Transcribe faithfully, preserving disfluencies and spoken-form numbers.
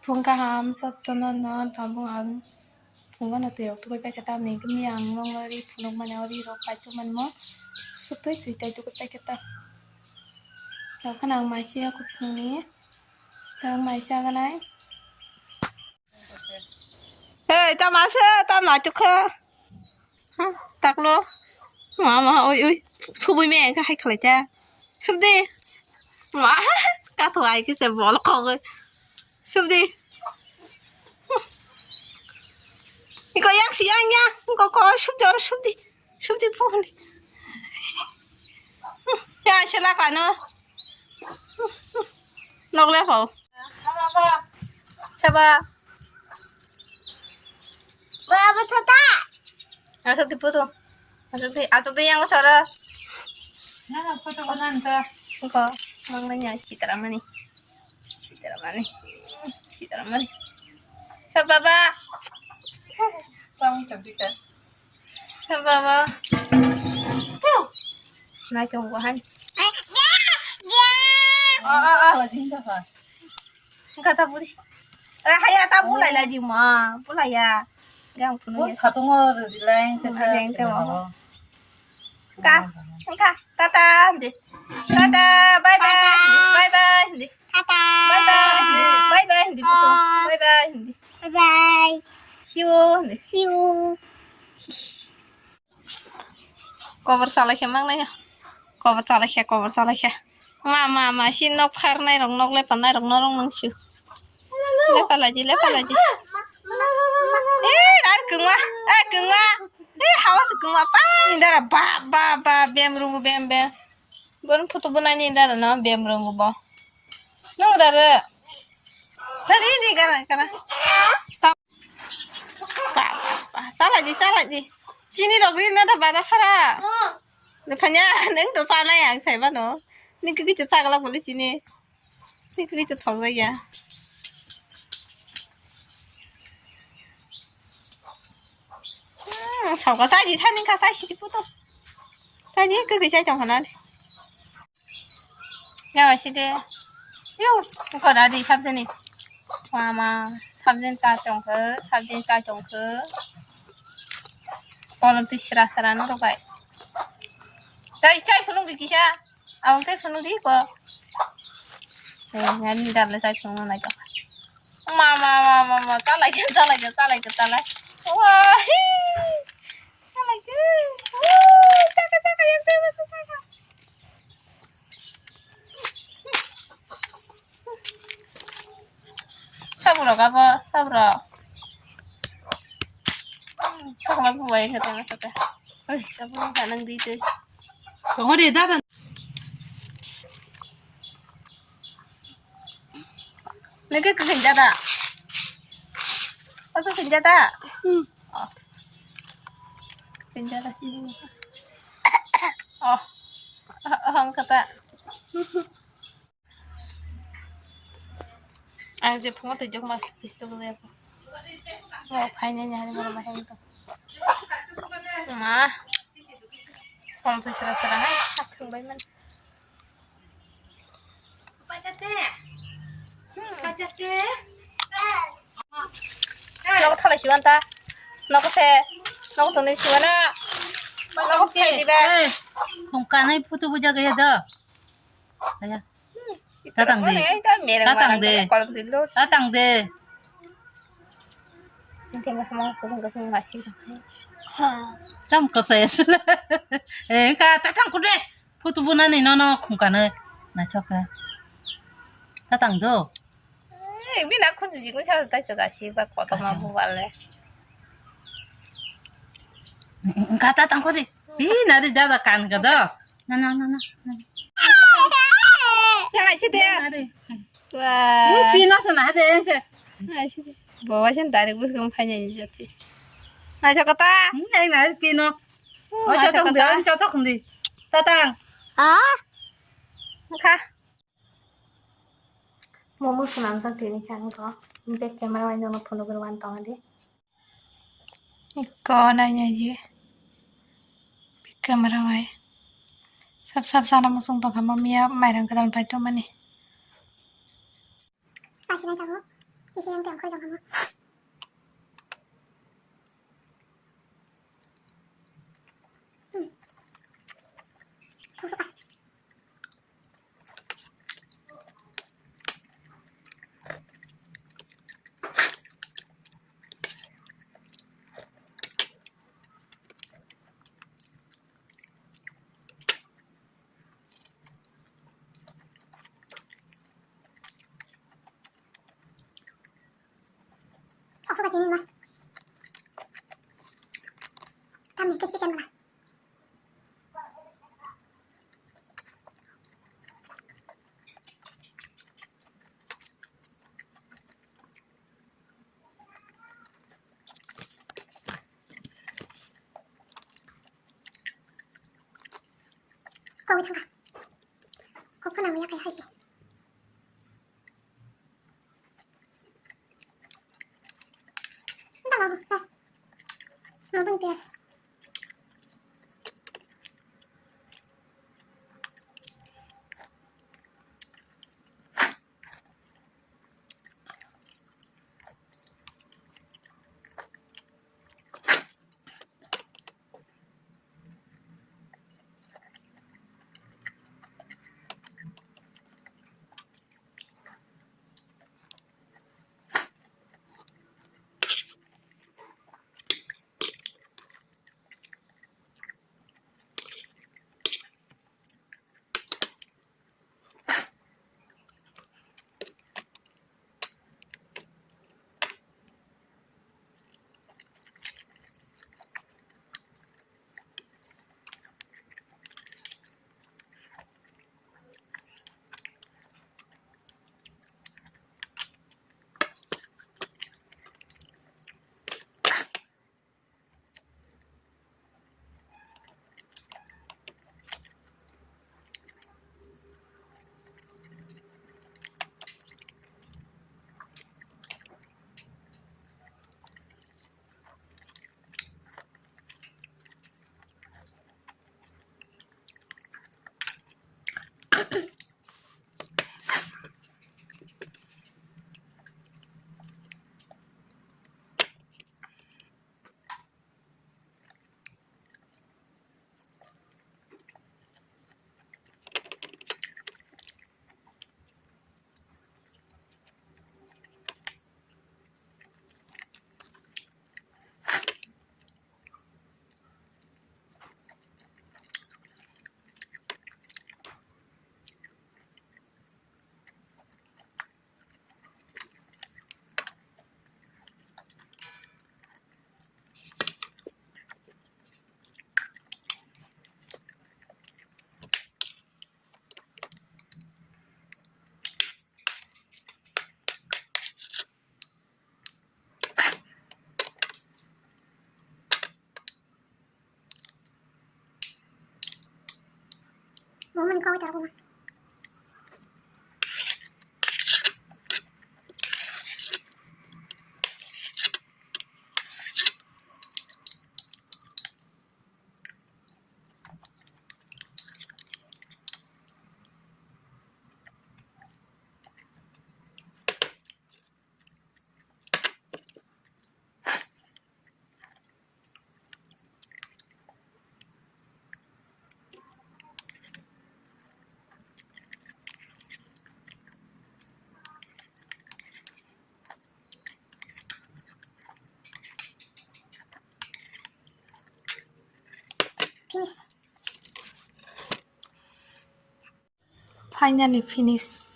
Phung kaham jotono no tabuk ang phungo no twi rok tugui paikha tamni hwnkhe miyang nokno ri phunukmani o ri rok paitugmani mo sutwi twi tai tugui paikha ta. Tei kheno ang mai se ya kuphungni tei ang mai chaganai. Hey, tamo se, tamo achukha. Taklo. Ma, ma, oi, oi. Subui me, ka hai khalai ta. Subdi. Ma, ka to ai kisa bol ko. Subdi. Iko yang si yang ya. Ko ko subdi or subdi. Subdi pohon. Ya, sila kano. Nok le phau. Saba. Baba sata. Asok di photo. Asok di, asok di yang sara. Nana photo ko nan ta. Ko, mang nanya sitara mani. Sitara mani. Sitara mani. Saba ba. Tamo ka bika. Saba ba. Nai tong ko han. Oh, oh, oh. Kata puri. Eh, haya ta bulai la di ma. Bulai ya. Yang punu ya. Satungo rilai ke sa. Yang ke mo. Ka, ka, tata, hindi. Tata, bye bye, hindi. Bye bye, hindi. Tata. Bye bye, hindi. Bye bye, hindi, puto. Bye bye, hindi. Bye bye. See you, hindi. See you. Kobor salai khe mang nai. Kobor salai khe, kobor salai khe. Ma, ma, ma, si nok pharnai rok, nok lepanai rok, norok nung si. Lepalaji, lepalaji. Eh, ar kungwa, ar kungwa. Eh, hawa se kungwa pa. Indara ba, ba, ba, bem rungu, bem, bem. Bon photo bunai ni indara no, bem rungu bo. Nung dara. Tadi di gara, gara. Ba, ba, ba, salai di, salai di. Sini rok ri na da bana sara. Nufanya, nung to sanai ang sai bano. Nung kiki to sagala bole sini. Nung kiki to thok ya. Hmm, sauka sai di, thaning ka sai sidi puto. Sai di, kiki sai chong khana. Yawa side. Yo, ko da di sabjani. Mama, sabjani cha tongkho, sabjani cha tongkho. Kolom twi sra sra no rwbai. Chai, chai phunuk di kisa. Abang chai phunuk di ko. Eh, ngani darle chai phunuk nai to. Ma, ma, ma, ma, ma, chalai khe, chalai khe, chalai khe, chalai. Wah, hi. Chalai khe. Wah, chaka, chaka, yang tei masa chaka. Sabrok abo, sabrok. Sabrok abo bai khe tama saka. Oi, sabrok janang di tei. Tongo de dada. Nake kahin dada. Aku kahin dada. Hmm. Oh. Kahin dada sih. Oh. Oh, oh, ang kata. Ang je phungo twijak ma se twisto bo ya. Ngo phainani hani moro ma hengto. Ma. Phone to sra sra hai, sak thung bai man. Nogo thalai siwan ta. Nogo se. Nogo tongni siwan na. Nogo phai diba. Khum kanai photo buja gaya do. Kaya. Tatang de. Tatang de. Tatang de. Tam kasaya sula. Eh, ka tatang kude. Photo bunani nono khum kanai. Naithok khe. Tatang do. Eh, bina khunju jikun sa ta kasa si ba koto ma bu bale. Ka tatang ko di. Bina di dada kan ka do. Na, na, na, na, na. Yang ai sih dia. Yang ai. Wah. Ini pino sana ada yang ke. Ai sih dia. Bawa sih tarik bus kamu hanya jadi. Nah, cakap ta. Ini yang nari pino. Oh, cocok di, cocok di. Tatang. Ah? Kha. Momo swnamjak tini khe ang to. Back camera bai nono phunugwi wan tongdi. Iko naina ye. Big camera bai. Sap sap sana musung tongkha mo miya mairang kwtal pai tongmani. Isi yang tiang koi jang kamu. Hmm. Thongsa ta. Thongsa ta kini ma. Tamni ke chicken mana. Kok thangkha. Kok phano ya kai hai se. Nda babu, sa. Nabang tias. Bo mani kawai tar kuma. Finish. Finally finish.